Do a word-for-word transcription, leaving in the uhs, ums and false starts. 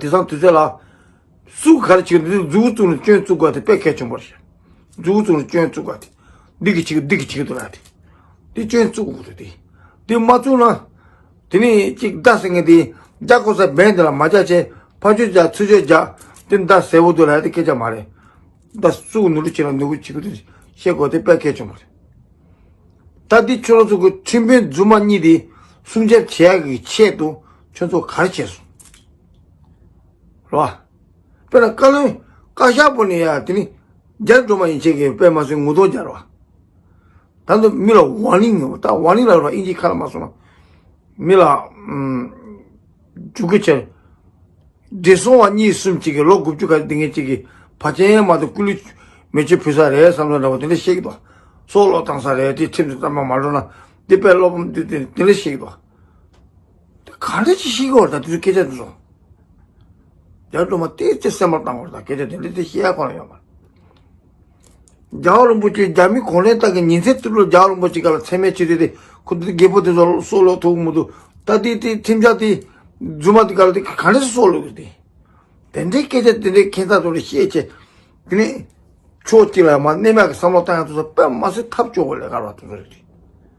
དེང་སང་དུས་ཚོད་ལ། སུ་ག་རེ་བྱེད་ཀྱི་འདུག་མཛུབ་གུ་བཙུགས་ནས་སྐྱོན་བཙུགས་དགོས་དེ་དཔེ་གལ་ཆེན་པོ་རེད། མཛུབ་གུ་བཙུགས་ནས་སྐྱོན་བཙུགས་དགོས་དེ། འདི་གི་བྱེད་ཀྱི་འདི་གི་བྱེད་ཀྱི་འདུག་ལ་དེ། འདི་སྐྱོན་བཙུགས་དགོས་དེ། འདི་མ་བཙུགས་ན། དེ་ནས་ཅིག་མདའ་ཟེར་མཁན་དེ། རྒྱག་དགོས་ས་བན་དེ་ལ་མ་རྒྱག་བྱས། ཕར་ཕྱོགས་རྒྱག་ཚུར་ཕྱོགས་རྒྱག་དེ་མདའ་ཟེར་བོ་འདུག་ལ་དེ་སྐད་ཆ་མ་རེད། མདའ་བཙུགས་ནོར་འཁྲུལ་བྱས་ན་ནོར་འཁྲུལ་བྱེད་ཀྱི་འདུག་བཤད་དགོས་དེ་དཔེ་གལ་ཆེན་པོ་རེད། ད་འདི་ཁྱོད་རང་ཚོ་གི་ཁྲིམས་དཔོན་རྫུན་མ་གཉིས་དེ་སྲུང་སྐྱོབ་བྱེད་ཡག་གི་ཆེད་དུ་ཁྱོད་ཚོ་ག་རེ་བྱས་སོང་། རེད་བ། དཔེར་ན་བཀའ་བློན་བཀའ་ཤག་པོ་ནས་ཡ་དེ་ནི་རྒྱ་སྒྲོལ་མ་ཡན་ཆད་ཀྱིས་དཔེ་མ་སྲིད་ངོ་རྟོག་རྒྱག་རེད་བ། ད་ལྟ་མི་ལ་ཝར་ནིང་ཡོད་པ། ད་ཝར་ནིང་ལ་རེད་བ། ཨིན་ཇི་ཁ་ལ་མ་སོང་ན། མི་ལ་ཨུམ། རྒྱུག་གི་ཆེར། བགྲེས་སོང་བ་གཉིས་གསུམ་ཅིག་གིས་ལོ་དགུ་བཅུ་ག་རེ་འདི་ངེད་ཅིག་གིས་ཕ་ཆེན་མ་གཏོགས་སྐུ་ལུས་མེ་མཆོད་ཕུལ་ས་རེད་བསམ་ས་འདྲ་བོ་དེ་འདྲ་བཤད་ཀྱི་འདུག་སྲོག་བློས་བཏང་ས་རེད། དེ་ཁྲིམས་སུ་བརྩམས་པ་མ་འགྲོ་ན་འདི་དཔེ་བློ་ཕམ་དུས་དེ་དེ་འདྲ་བཤད་ཀྱི་འདུག་དེ་ག་འདྲ་ཅིག་ཤེས་ཀྱི་ཡོད་རེད། ད་དེ་ཚོའི་སྐད་ཆ་དེ་ཚོ། རྒྱ་སྒྲོལ་མ་ཏོག་ཙམ་སེམས་པར་བཏང་བ་རེད། ད་སྐད་ཆ་དེ་འདྲ་དེ་བཤད་ཡ་ཁོ་ན་ཡོད་མ་རེད། རྒྱལ་བ་རིན་པོ་ཆེ་རྒྱ་མི་གུང་ཁྲན་ཏང་གི་ཉིན་མཚན་དུས་ལོ་རྒྱལ་བ་རིན་པོ་ཆེ་སྐབས་ལ་མཚན་སྨད་བྱེད་དུས་དེ་ཁོ་དེ་རྒད་པོ་དེ་ཚོ་སྲོག་བློས་ཐུབ་མི་འདུག་ད་དེ་དེ་ཁྲིམས་འཆར་དེ་རྫུན་མ་དེ་སྐབས་ལ་དེ་ག་འདྲ་སེ་སྲོག་བློས་ཀྱི་དེ། དེ་འདྲའི་སྐད་ཆ་དེ་འདྲའི་ཁྱད་མཚར་དུ་ལ་བཤད་བྱས། དེ་ནས་ཕྱོགས་གཅིག་ལ་མ་གནས་མ་གི་བསམ་བློ་བཏང་ཡང་དེ་ཚོ་དཔེ་མ་སྲིད་ཐབས་སྐྱོ་བོ་ལས་ཀ་ར་དེ་ཚོ་རེད།